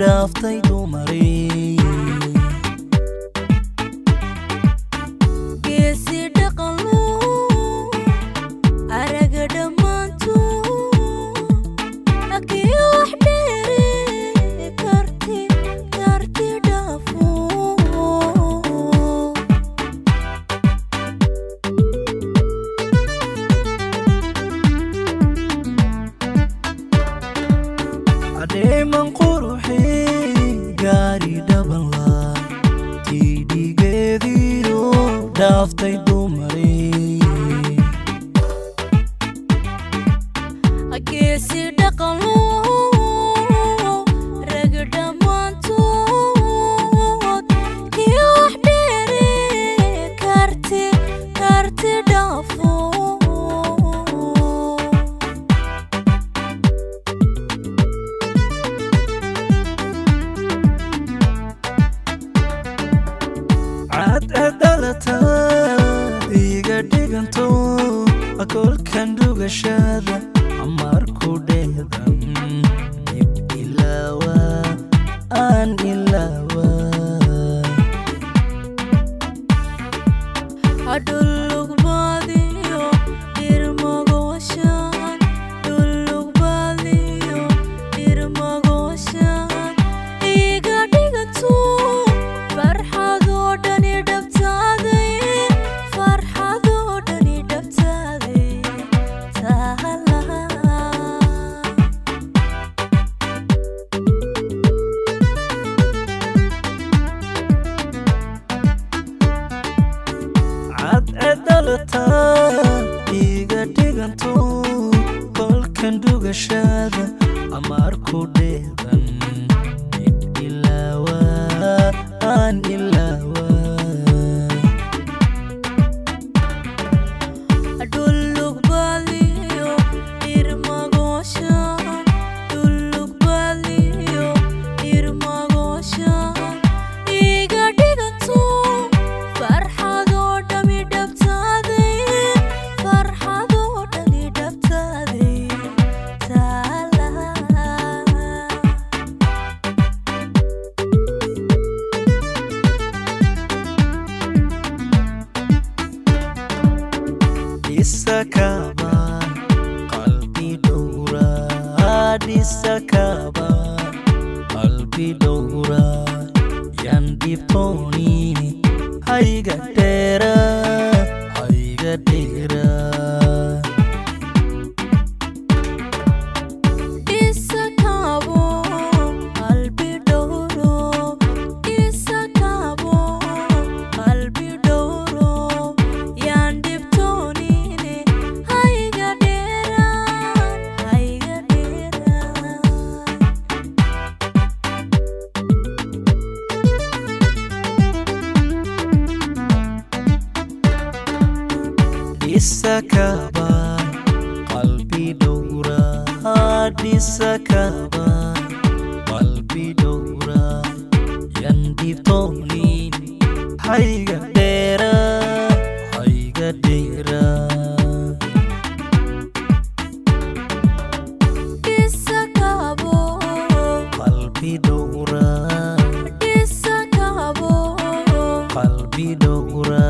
Dhaaftay dumari Geesi dhaqanlu araga dhammaantu akii wax dheere karti karti dhaafo. Adeeman quruxi gaari dhabanla tidhigeediyo dhaaftay dumari. Geesi dhaqanlu raga dhammaantood kii wax dheere karti karti dhaafo. Cadcadalataad iga dhiganto kolkan dhugashada marku dheedan dib ilaawa aan ilaawa. Dhullugbaadiyo dhirmagooshaan dhullugbaadiyo dhirmagooshaan iga dhiganto farxadoo dhani dhabtaaday farxadoo dhani dhabtaaday tahala. Cadcadalataad iga dhiganto kolkan dhugashada marku dheedan dib ilaawa aan ilaawa. Dhullugbaadiyo dhirmagooshaan dhullugbaadiyo dhirmagooshaan iga dhiganto farxadoo dhami dhabtaaday farxadoo dhani dhabtaaday taala. Dhisakaba qalbi dhowra dhisakaba qalbi dhowra yan dhibtoonini hayga dheera hayga dheera. Dhisakabo qalbi dhowro dhisakabo qalbi dhowro yaan dhibtoonine hayga dheeraan hayga dheeraan. Dhisakaba qalbi dhowra dhisakaba qalbi dhowra yan dhibtoonini hayga dheera hayga dheera. Dhisakabo qalbi dhowra dhisakabo qalbi dhowra.